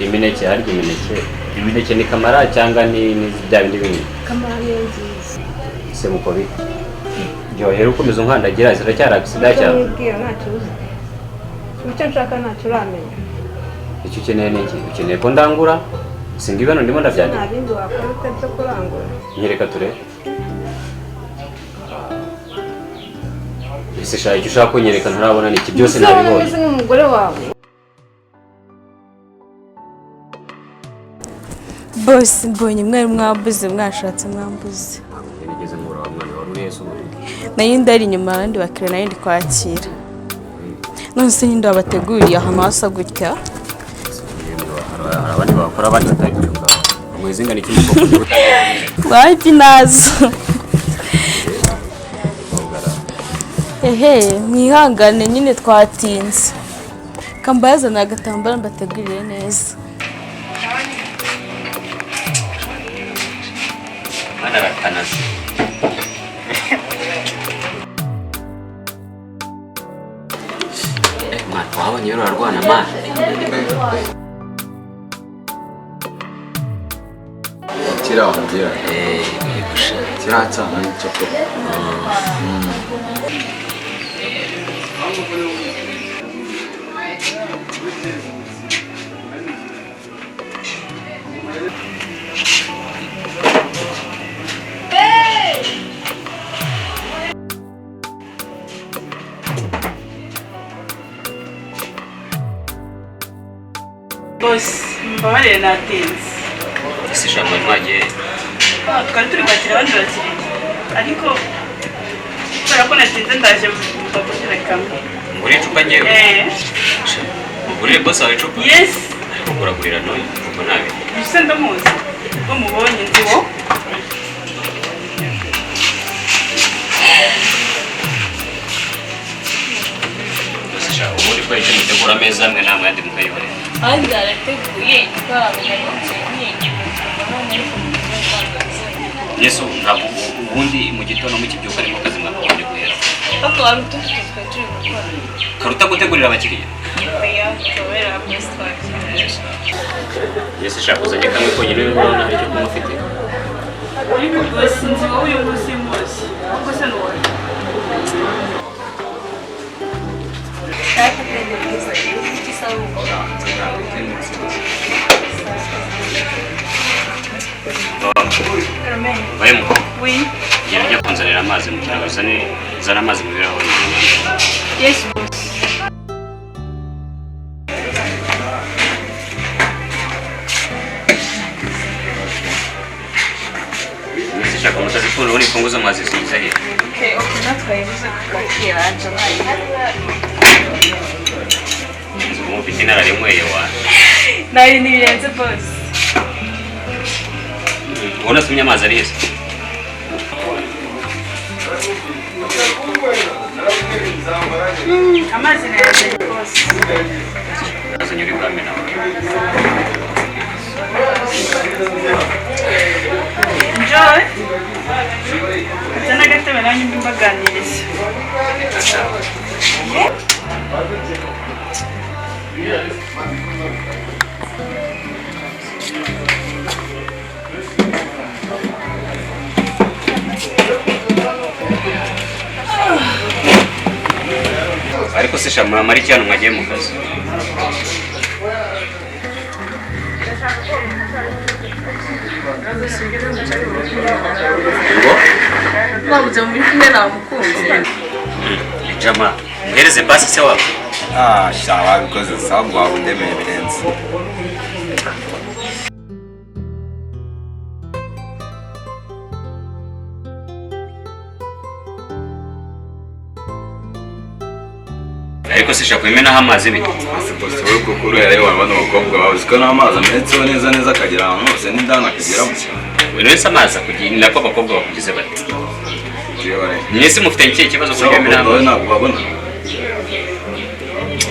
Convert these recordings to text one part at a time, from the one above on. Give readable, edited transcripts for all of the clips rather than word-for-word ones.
Imineke, harya imineke, imineke ni kamara cyangwa ni bya bindi binini? Kamara niyo nziza. Se mukobi ryohera, ukomeza unkandagira, ziracyari agisida Icyo cyane. nibwira ntacyo uzi, icyo nshaka ntacyo uramenya. Icyo ukeneye ni iki? Ukeneye ko ndangura? Singa ibano ndimo ndabyandika. Nta bindi wakora utaretse kurangura. Nyereka turebe. Ese shaka icyo ushaka kunyereka, nturabona ni iki? Byose Ese wabona nabibonye. umeze nk'umugore wawe. Bose mbonye mwari mwambuze, mwashatse mwambuze. Nigeze nkura wa mwana wari uriye se ubundi? Nayo ndari inyuma abandi bakiriya, nayo ndi kwakira. None se ninde wabateguriye ahantu hasa gutya? Hari abandi bakora, abandi batari gucunga mwezi ingana iki mukobwa? Wajya nazo. Ehe, mwihangane nyine twatinze. Kambayazana agatambaro mbategurire neza. Mwana arakanaze. Mwana wabonye rero ararwana mwana. Kiriya wambwira. Eh, gusha. Kiriya cyana nicyo koko. Bose mbabarire natinze. Ese ijambo mwagiye? Ah, twari turi kwakira abandi bakiriya, ariko kubera ko natinze ndaje mbagurire kamwe. Ngurire icupa ngewe? Eh. Ugurire boss wawe icupa? Yes. Ariko kuragurira n'uyu kuko nabi. Gusa ndamuzi, ubwo mubonye nzi wo. Gusa sha ubundi ko icyo mutegura ameza amwe namwe andi mukayihorera. Ahandi harateguye, Yesu, ntabwo ubundi mu gitondo mukibyuka arimo kazi mwakagombye guhera. Ariko hari utundi tuzi twari turi gukora. Karuta gutegurira abakiriya. Oya, tubera bose twakira. Yesu, shaka uzanye kamwe konyine, urabona hari icyo kunywa ufite. Ariko bose nzi wowe, uyu nguyu simuzi, ahubwo se ni uwawe. Baye mukobwa. Oui. Genda ujya kunzanira amazi mu kirahure, uzane, uzane amazi mu birahure. Yes boss. Yesu, shaka mutazikunda ubundi imfunguzo mwazisubiza he? Okay, natwayibuze kwakira Angela. Inzu ubu mufite inararinyweye wa. Nta bintu birenze boss. Ubona sumye amazi ari heza. Amazi nayazanye boss. Azanye uri bwamena. Enjoy. Nzana agatebe nanjye mbe mbaganiriza. Ariko se sha muramara iki hano mwagiye mu kazi? Ngo? Babuze muri kumwe namukunze. Jama, muhereze basi se wako. Ah, sha wabikoze sawa, waba undemeye birenze. Ariko se sha kuyimenaho amazi bite? Ese boss wowe koko uriya rero wabona abakobwa bawe uzi ko n'amazi amenetseho neza neza akagera ahantu hose n'indani akageramo. Buri wese amazi akugira ni nako abakobwa bakugize bati. Yewe. Mwese mufite ikihe kibazo Se kuri iyo abakobwa bawe menaho? ntabwo babona.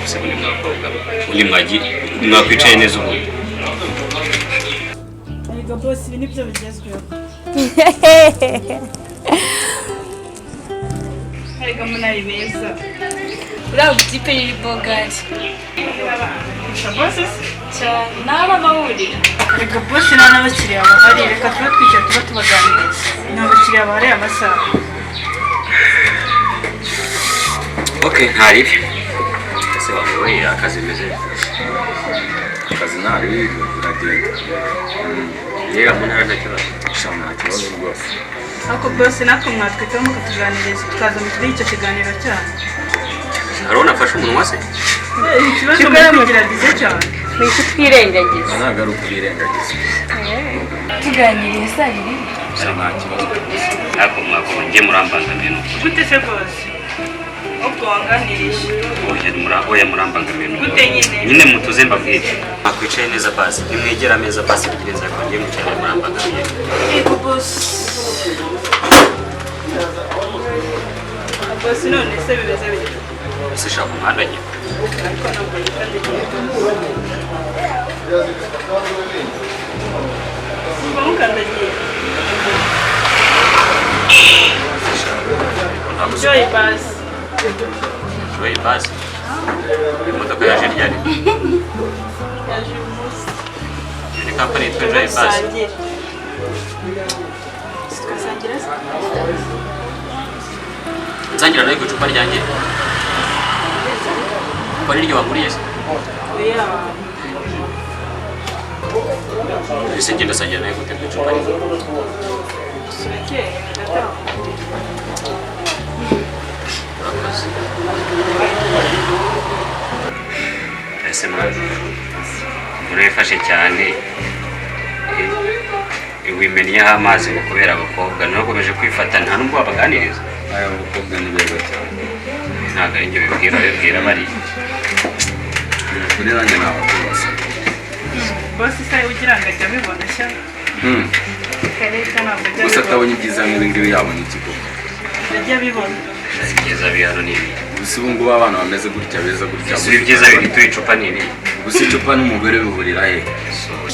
Se ubundi mwakobwa, ubundi mwagi mwakwicaye neza ubundi. Ariko boss ibi nibyo bigezweho. Ariko munari beza. Uriya mutipe ni bogari. Bosi Cyane naba amahurira. Reka bosi nta n'abakiriya bahari, reka tube twicara tuba tubaganiriza. Nta bakiriya bahari amasaha. Okay, ntaribi. Ese wawe akazi meze? Akazi ntaribi biragenda. Yega mu ntara nta kibazo. Sha nta kibazo rwose. Ariko bosi natwe mwatwitaho mukatuganiriza tukaza muri icyo kiganiro cyanyu. Haruna afashe umunwa se? Ikibazo muri kwigira byiza cyane. Ni kutwirengagiza. Ntabwo ari ukubirengagiza. Tuganiriye saa biri. Sha nta kibazo rwose. Ariko mwakoma njye murambangamiye ni ukuri. Gute se bosi? Ubwo wanganirije. Oya murambangamiye ni ukuri. Gute nyine? Nyine mutuze mbabwire. Mwakwicaye neza basi, nimwegera ameza basi bigenza ko njye mwicaye murambangamiye. Yego bosi. Bosi none se bimeze bite? Ese shaka umuhanda nyine. Ariko ntabwo yikandagiye bosi. Uba mukandagiye. Joy bus. Joy bus. Imodoka yaje ryari? Yaje uyu munsi. Iyo ni kampani yitwa Joy Bus. Dusangire. Tugasangira se? Nsangira nawe ku icupa ryanjye. Ko ari ryo wanguriye se? Oya. Ese njye ndasangira nawe gute ku icupa rye? Turekeye hagati aho. Urakoze. Ese mwana, murifashe cyane. Wimennyeho amazi ngo kubera abakobwa nawe ukomeje kwifata nta nubwo wabaganiriza. Aya bakobwa ni beza cyane. Ntabwo ari njye bibwira, bibwira bariya. Kuri nanjye ni abakunzi. Bosi se ugira ngo ajya abibona sha? Kareka ntabwo ajya Gusa abibona. atabonye ibyiza nk'ibi ngibi yabona iki koko? Ajya abibona. Ibyiza biri hano ni ibi. Gusa ubu ngubu abana bameze gutya beza gutya. Ese ibi byiza biri icupa ni ibi. Gusa icupa n'umugore bihurira he?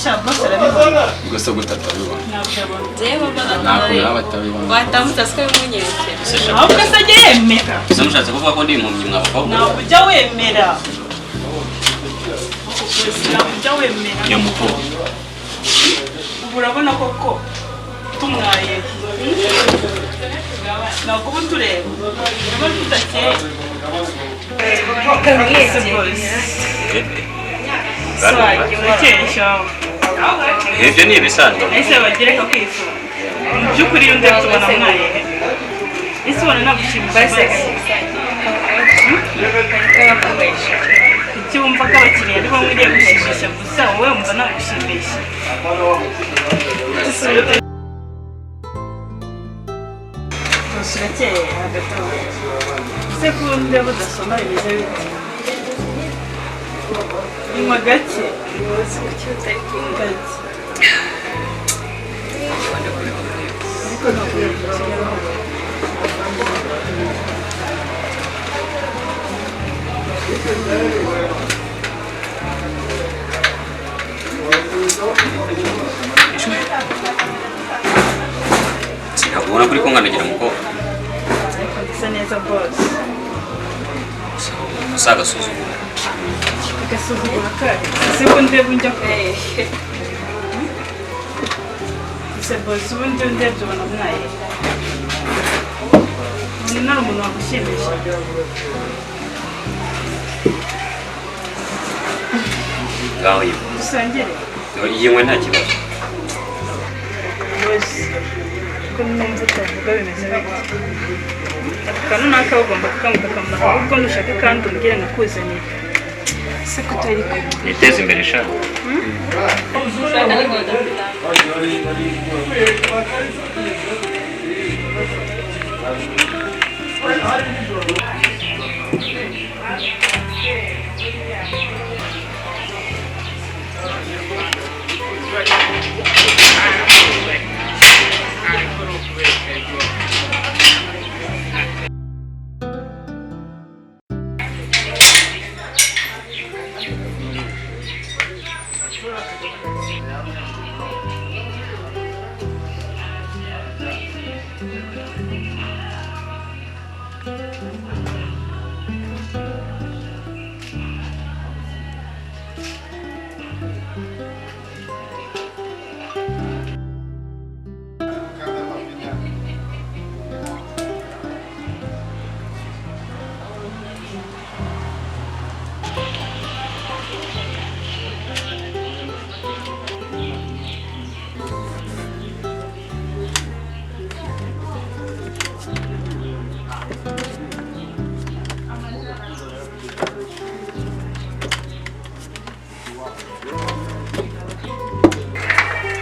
Sha bosi arabibona. Gusa gute atabibona? Ntabwo abona. Njyewe mbona Ntabwo yaba atabibona. watambutse aswe bimunyerekera. Ahubwo se ajya yemera. Ese mushatse kuvuga ko ndi impumyi mwa bakobwa? Ntabwo ujya wemera. Bosi ntabwo ujya wemera. Nyamukuru. Ubu urabona koko tumwaye. Ntabwo uba utureba. Urabona tudakeye. Ese bosi. Urakeye sha. Ibyo ni ibisanzwe. Ese bagire ko kwifuza. Mu by'ukuri iyo ndebye ubona mwaye. Ese ubona nagushimisha basi. Icyo wumva ko abakiriya ari bo nkwiriye gushimisha gusa wowe wumva nagushimisha. Gusa urakeye hagati aho. Ese ko ndeba udasoma bimeze bite? Nywa gake. Gake. Ariko ntabwo yakiriyeho. Ntabwo ubona ko uri kunkandagira mukobwa. Ariko ndasa neza bose. Si agasuzuguro. Agasuzuguro kayo. Ese ko ndeba unjya kure. Ese bose ubundi iyo ndebye ubona mwaye. Ubona nari umuntu wagushimisha. Ngaho yiwe. Dusangire. Yinywe nta kibazo. Bose. Ko numva utavuga bimeze bite? Aka kantu ni akawe ugomba kukanguka akamaro ahubwo nushaka kandi umbwire nkakuzanira. Se kutari kumwe. Niteze imbere sha.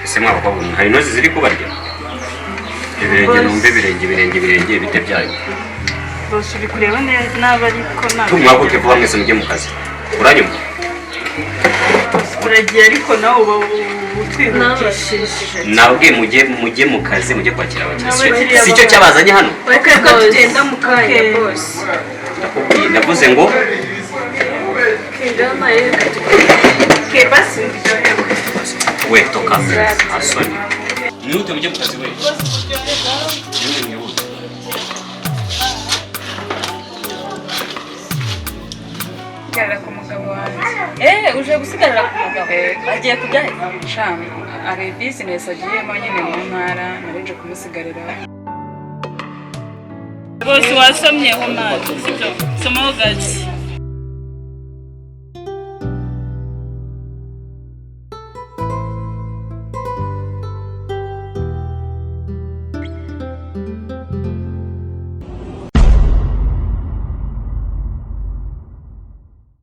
Ese mwa bakobwa mwe, hari intozi ziri kubarya ibirenge? Numve ibirenge, ibirenge, ibirenge, bite byayo? Bose uri kureba neza nabi, ariko ntabwo. Tumwaguke vuba mwese mujye mu kazi, uranyumva? Uragiye, ariko nawe uba utwihutishije. Nabwiye mujye mu kazi, mujye kwakira abakiriya. Abakiriya. Si cyo cyabazanye hano? Reka tugenda mu kanya, boss. Ndakubwiye, ndavuze ngo Okay, basi ndyoherwe. We toka asoni, mwihute mujye mu kazi we. Mwihute, mwihute. Gusigarira ku mugabo wanjye. Eh, uje gusigarira ku mugabo? Agiye kujya he? Sha, hari business agiyemo nyine mu ntara, narinje kumusigarira. Bose wasomyeho mani, sibyo? Somaho gake.